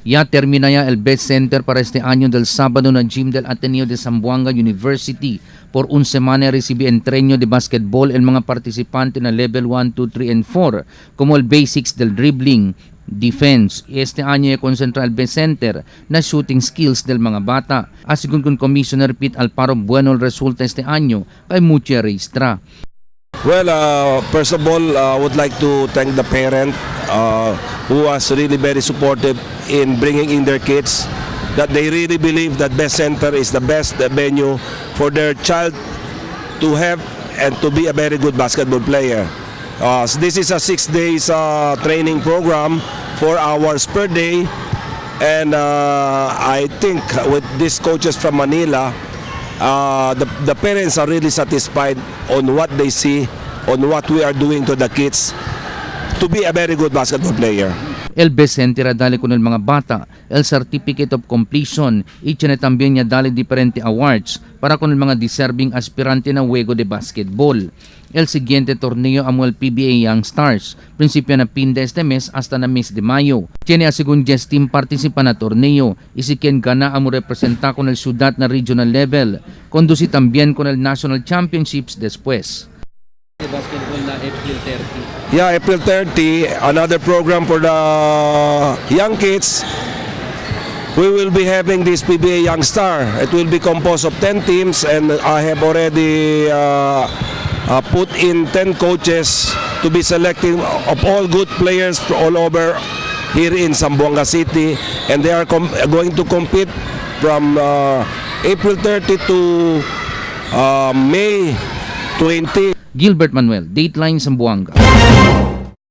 Ya termina ya el Best Center para este año del sábado na gym del Ateneo de Zamboanga University. Por un semana recibe entreno de basketball el mga participante na level 1, 2, 3, and 4 como el basics del dribbling, defense. Este año ya concentra el Best Center na shooting skills del mga bata. Asigun con Commissioner Pete Alparo, bueno el resulta este año kay mucha registra. Well, first of all, I would like to thank the parent who was really very supportive in bringing in their kids, that they really believe that Best Center is the best venue for their child to have and to be a very good basketball player. So this is a 6 days training program, 4 hours per day, and I think with these coaches from Manila, the parents are really satisfied on what they see, on what we are doing to the kids to be a very good basketball player. El Best Center dali con el mga bata, el Certificate of Completion, y tiene también ya dali diferente awards para con el mga deserving aspirante na juego de basketball. El siguiente torneo amo el PBA Young Stars, principio na fin de este mes hasta na mes de mayo. Tiene a según 10 team participa na torneo y si quien gana amo representa con el ciudad na regional level. Conduce también con el National Championships después. Basketball na April 30. Yeah, April 30, another program for the young kids. We will be having this PBA Young Star. It will be composed of 10 teams, and I have already put in 10 coaches to be selecting of all good players all over here in Zamboanga City, and they are going to compete from April 30 to May 20. Gilbert Manuel, Dateline Zamboanga.